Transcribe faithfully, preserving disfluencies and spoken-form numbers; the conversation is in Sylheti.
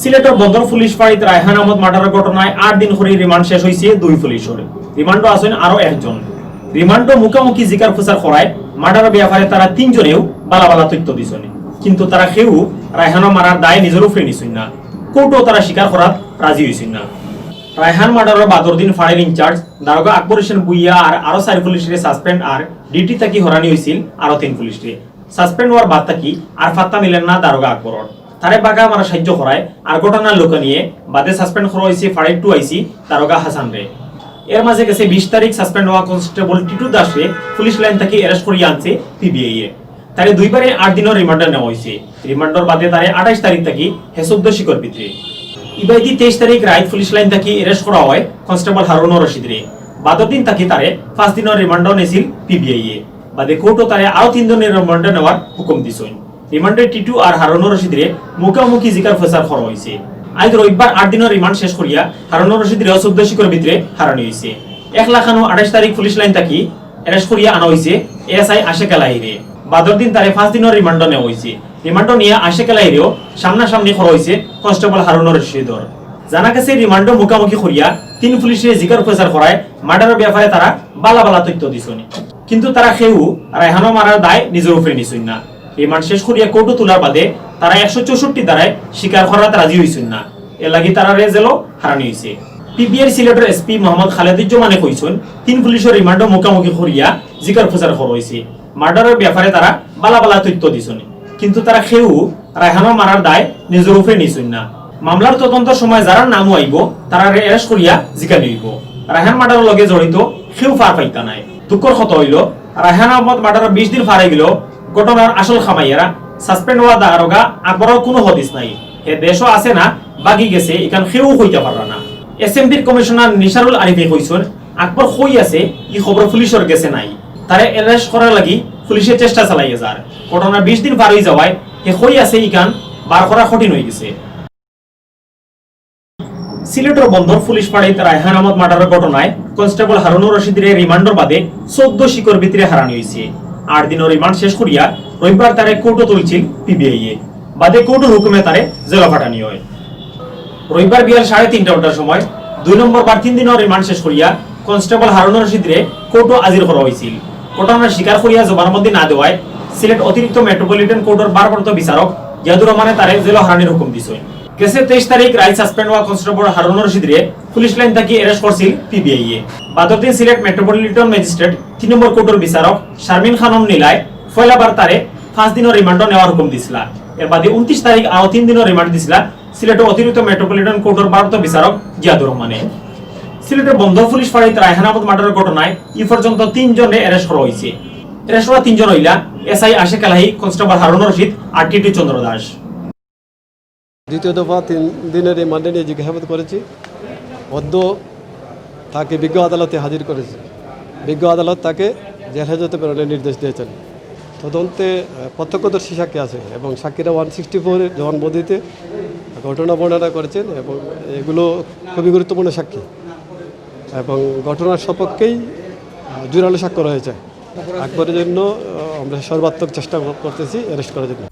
সিলেটর বন্দর পুলিশ ফাঁড়িত রায়হান আহমদ মার্ডারর ঘটনায় আট দিন করি রিমান্ড শেষ অইছে দুই পুলিশর। রিমান্ডো আছইন আরো একজন। রিমান্ডো মুখামুখি জিকার ফুসার করায় মার্ডারর ব্যাপারে তারা তিনজনেও বালা বালা তথ্য দিছইন, কিন্তু তারা কেউ রায়হানর মারার দায় নিজর উপরে নিছইন না। কোর্টও তারা স্বীকার করাত রাজি অইছইন না। রায়হান মার্ডারর বাদর দিন ফাঁড়ির ইনচার্জ দারোগা আকবর হোসেন ভুইয়া আর আরো চাইর পুলিশরে সাসপেন্ড আর ডিউটি থাকি হরানি অইছিল আরো তিন পুলিশরে। সাসপেন্ড অওয়ার বাদ থাকি আর পাত্তা মিলের না দারোগা আকবরর। তারে বাগা মারার সাহায্য করায় আর ঘটনার লোকানিয়ে বাদে সাসপেন্ড করা অইছে ফাঁড়ির টু আইসি দারোগা হাসানরে। এর মাঝে গেছে বিশ তারিখ সাসপেন্ড অওয়া কনস্টেবল টিটু দাসরে পুলিশ লাইন থাকি অ্যারেস্ট করিয়া আনছে পিবিআই এ। তারে দুইবারে আট দিনর রিমান্ডো নেওয়া অইছে। রিমান্ডর বাদে তারে আঠাইশ তারিখ থাকি হেছাব্দ শিকর ভিতরে। ইবায়দি তেইশ তারিখ রাইত পুলিশ লাইন থাকি অ্যারেস্ট করা অয় কনস্টেবল হারুনুর রশিদরে। বাদর দিন থাকি তারে পাঁচ দিনর রিমান্ডো নিছিল পিবিআই এ। বাদে কোর্টও তারে আরো তিন দিনর রিমান্ডো নেওয়ার হুকুম দিছইন। রিমান্ডে টিটু আর হারুনুর রশিদরে মুখামুখি জিকার ফুসার করা অইছে। আইজ রবিবার আট দিনর রিমান্ড শেষ করিয়া হারুনুর রশিদরে হেছাব্দ শিকর ভিতরে হরানি অইছে। একলা খানো আঠাইশ তারিখ পুলিশ লাইন থাকি অ্যারেস্ট করিয়া আনা অইছে এএসআই আশেক এলাহিরে। বাদর দিন তারে পাঁচ দিনর রিমান্ডো নেওয়া অইছে। রিমান্ডো নিয়া আশেক এলাহিরেও সামনাসামনি করা অইছে কনস্টেবল হারুনুর রশিদর। জানা গেছে রিমান্ডো মুখামুখি করিয়া তিন পুলিশরে জিকার ফুসার করায় মার্ডারর ব্যাপারে তারা বালা বালা তথ্য দিছইন, কিন্তু তারা কেউ রায়হানর মারার দায় নিজর উপরে নিছইন না। রিমান্ড শেষ করিয়া কোর্টো তুলার বাদে তারা একশো চৌষট্টি ধারায় স্বীকার করাত রাজি অইছইন না। এর লাগি তারারে জেলো হরানি অইছে। পিবিআইর সিলেটর এসপি মোহাম্মদ খালেদুজ্জামানে কইছইন, তিন পুলিশর রিমান্ডো মুখামুখি করিয়া জিকার ফুসার করা অইছে। মার্ডারর ব্যাপারে তারা বালা বালা তথ্য দিছইন, কিন্তু তারা কেউ রায়হানর মারার দায় নিজর উপরে নিছইন না। মামলার তদন্তর সময় যারার নামও আইবো, তারারে অ্যারেস্ট করিয়া জিকানি অইবো। রায়হান মার্ডারর লগে জড়িত কেউ ফার পাইতা নায়। দুঃখর কথা অইলো, রায়হান আহমদ মার্ডারর বিশ দিন ফার অইগেলেও ঘটনার আসল কামাইয়ারা সাসপেন্ড অওয়া দারোগা আকবরর কুনু হদিস নাই। হে দেশো আছে না ভাগি গেছে, ইখান কেউ কইতা পাররা না। এসএমপির কমিশনার নিসারুল আরিফে কইছইন, আকবর কই আছে ই খবর পুলিশর গেছে নাই। তারে অ্যারেস্ট করার লাগি পুলিশে চেষ্টা চালাইয়া যার। ঘটনার বিশ দিন ফার অই যাওয়ায় হে কই আছে ইখান বার করা কঠিন অই গেছে। সিলেটর বন্দর পুলিশ ফাঁড়িত রায়হান আহমদ মার্ডারর ঘটনায় কনস্টেবল হারুনুর রশিদরে রিমান্ডর বাদে চৌদ্দ শিকর ভিতরে হরানি অইছে। আট দিনর রিমান্ড শেষ করিয়া রবিবার তারে কোর্টো তুলছিল পিবিআই এ। বাদে কোর্টর হুকুমে তারে জেলো পাঠানি অয়। রবিবার বিয়াল সাড়ে তিনটা ঘন্টার সময় দুই নম্বর বার তিন দিনর রিমান্ড শেষ করিয়া কনস্টেবল হারুনুর রশিদরে কোর্টো হাজির করা অইছিল। ঘটনার স্বীকার করিয়া জবানবন্দি না দেওয়ায় সিলেট অতিরিক্ত মেট্রোপলিটন কোর্টর ভারপ্রাপ্ত বিচারক জিয়াদুর রহমানে তারে জেলো হরানির হুকুম দিছইন। গেছে তেইশ তারিখ রাইত সাসপেন্ড অওয়া কনস্টেবল হারুনুর রশিদরে পুলিশ লাইন থাকি অ্যারেস্ট করছিল পিবিআই এ। বাদর দিন সিলেট মেট্রোপলিটন ম্যাজিস্ট্রেট তিন নম্বর কোর্টর বিচারক শারমিন খানম নীলায় পয়লাবার তারে পাঁচ দিনর রিমান্ডো নেওয়ার হুকুম দিছিলা। এর বাদে ঊনত্রিশ তারিখ আরো তিন দিনর রিমান্ড দিছিলা সিলেটর অতিরিক্ত মেট্রোপলিটন কোর্টর ভারপ্রাপ্ত বিচারক জিয়াদুর রহমানে। সিলেটর বন্দর পুলিশ ফাঁড়িত রায়হান আহমদ মার্ডারর ঘটনায় ই পর্যন্ত তিনজনরে অ্যারেস্ট করা অইছে। অ্যারেস্ট অওয়া তিনজন অইলা এসআই আশেক এলাহি, কনস্টেবল হারুনুর রশিদ আর টিটু চন্দ্র দাস। দ্বিতীয় দফা তিন দিনের রিমান্ডে নিয়ে জিজ্ঞাসাবাদ করেছি। অদ্য তাকে বিজ্ঞ আদালতে হাজির করেছি। বিজ্ঞ আদালত তাকে জেল হাজতে প্রেরণের নির্দেশ দিয়েছেন। তদন্তে, আহ, প্রত্যক্ষদর্শী সাক্ষী আছে এবং সাক্ষীরা ওয়ান সিক্সটি ফোর জবানবন্দিতে ঘটনা বর্ণনা করেছেন এবং এগুলো খুবই গুরুত্বপূর্ণ সাক্ষী এবং ঘটনার সপক্ষেই, আহ, জোরালো সাক্ষ্য রয়েছে। আকবরের জন্য, আহ, আমরা সর্বাত্মক চেষ্টা করতেছি অ্যারেস্ট করার জন্য।